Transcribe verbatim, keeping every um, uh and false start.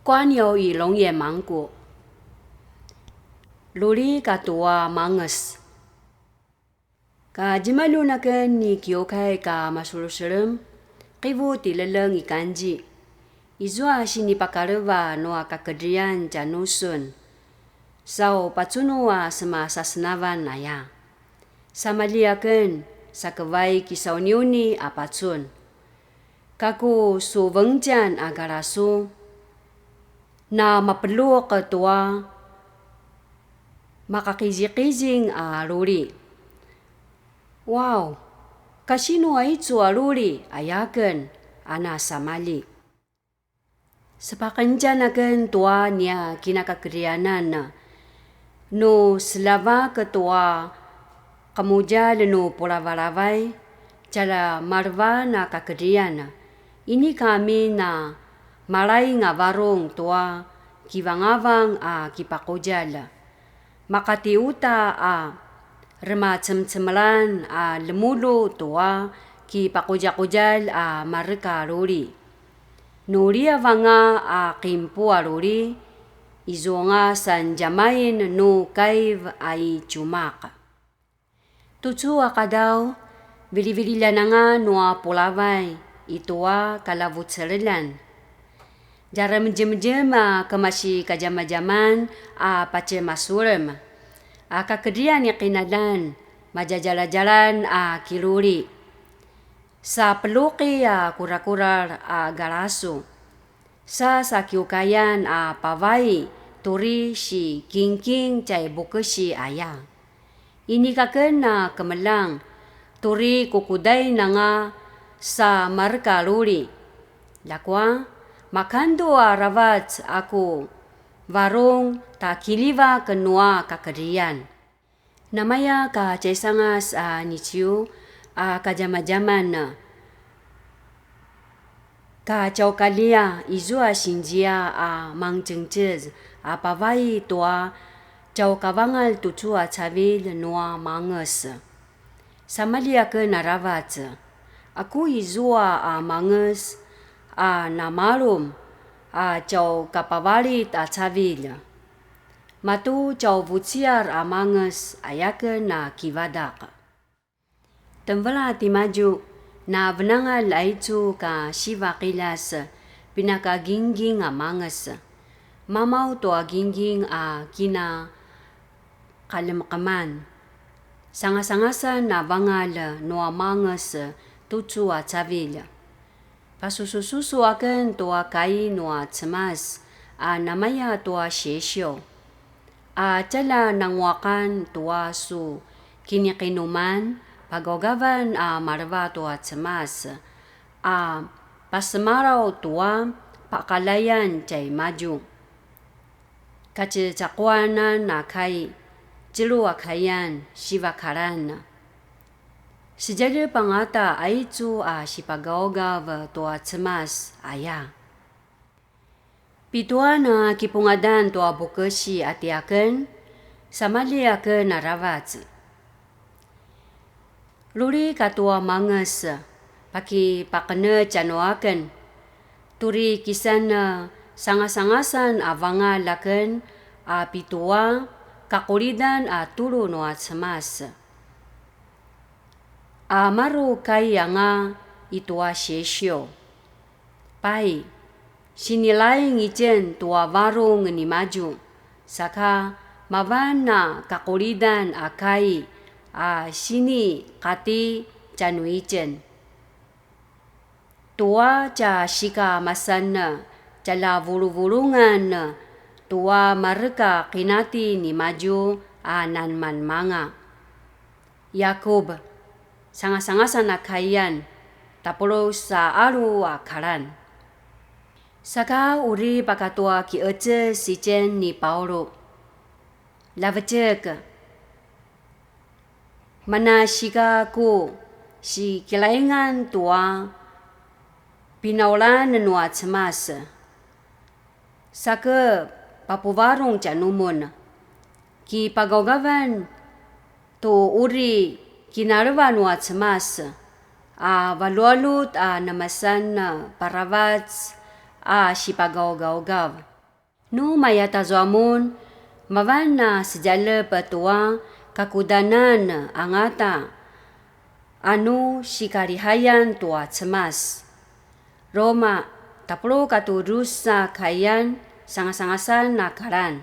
Kuaniu i Longye Mangku. Luli katua manges. Ka djemaljun aken ni kiukai ka masuljuselem, qivu ti leleng i kanzi. Izua sinipakaleva nua kakedrian tjanusun. Sau pacunu a semasasenavan aya. Samalji aken, sakevai kisauniuni a pacun. Kaku su vengtjan a galasu, na mapeluk tua maqaqiziqizing a luli. Wow, kasinu aicu a luli? Ayaken a na samalji. Sepaqenitjan aken tua nia kinakakedrianan. Nu seljavak tua qemudjalj nu pulavalavay, tjalja maleva na kakedrian, inika amin a malaing a varung tua kivangavang a kipaqudjalj. Maqati uta a remacemcemelan a lemulu tua kipaqudjaqudjalj a mareka luli. Nu liav anga a qimpu a luli, izua anga san djamain nu kaiv a i tjumaq. Tucu a qadaw, vilivililjan anga nua pulavay i tua kalavuceleljan. Djaremdjemdjem a kemasi kadjamadjaman a patje masulem, a kakedrian i qinaljan, madjadjaladjalan a kiluli. Sa peluqi a kurakural a galasu. Sa sakiukayan a pavai turi si kingking tjai bukesi aya. Inika ken a kemeljang, turi kukudain anga sa mareka luli. Ljakua, makandu aravac a ku varung ta kiljivak nua kakedrian. Namaya ka tjaisangas a niciu a kadjamadjaman. Ka tjaukalia izua sinzia a mangtjengtjez a pavai tua tjaukavangal tucu a cavilj nua manges. Samalji aken aravac, aku izua a manges a namalum a tjaukapavalit a cavilj. Matu tjauvuciar a manges ayaken a kivadaq. Tenvela timadju, na venangalj aicu ka siva qiljas pinaka gingking a manges. Mamaw tua gingking a kina qalemeqeman. Sangasangasan a vangalj nua manges tucu a cavilj. Pasusususu aken tua kai nua Cemas a namaya tua sisiu. A tjalja nanguaqan tua su kiniqinuman pagaugavan a maleva tua Cemas a pasemalaw tua paqaljayan tjaimadju. Kacecaquanan a kai, tjelu a kaiyan, sivakalan. Sedjaljep angata aicu a sipagaugav tua Cemas aya. Pitua na kipungadan tua bukesi a tiaken, samalji aken aravac. Luli katua manges, pakipaqenetj anuaken. Turi kisan sangasangasan a vangalj aken a pitua kaqulidan a tulu nua Cemas. A maru kai anga i tua sisiu. Pai, sinilaing itjen tua varung nimadju, saka mavan a kaqulidan a kai a siniqati tjanuitjen. Tua tja sikamasan tjaljavuluvulungan tua mareka qinati nimadju a nanmanmanga. Yakub, sangasangasan a kaiyan, tapuluq sa alu a kalan. Saka uri pakatua kiqeces itjen ni Paulu. Lavecek. Manasika ku sikilaingan tua pinaulan nua Cemas. Sake papuvarung tjanumun. Kipagaugavan tu uri kinaleva nua Cemas a valualut a namasan paravac a sipagaugaugav. Nu maya tazua mun, mavan a sedjalep tua kakudanan angata, a nu sikalihayan tua Cemas. Roma, tapuluq katua drusa kayan, sangasangasan a kalan.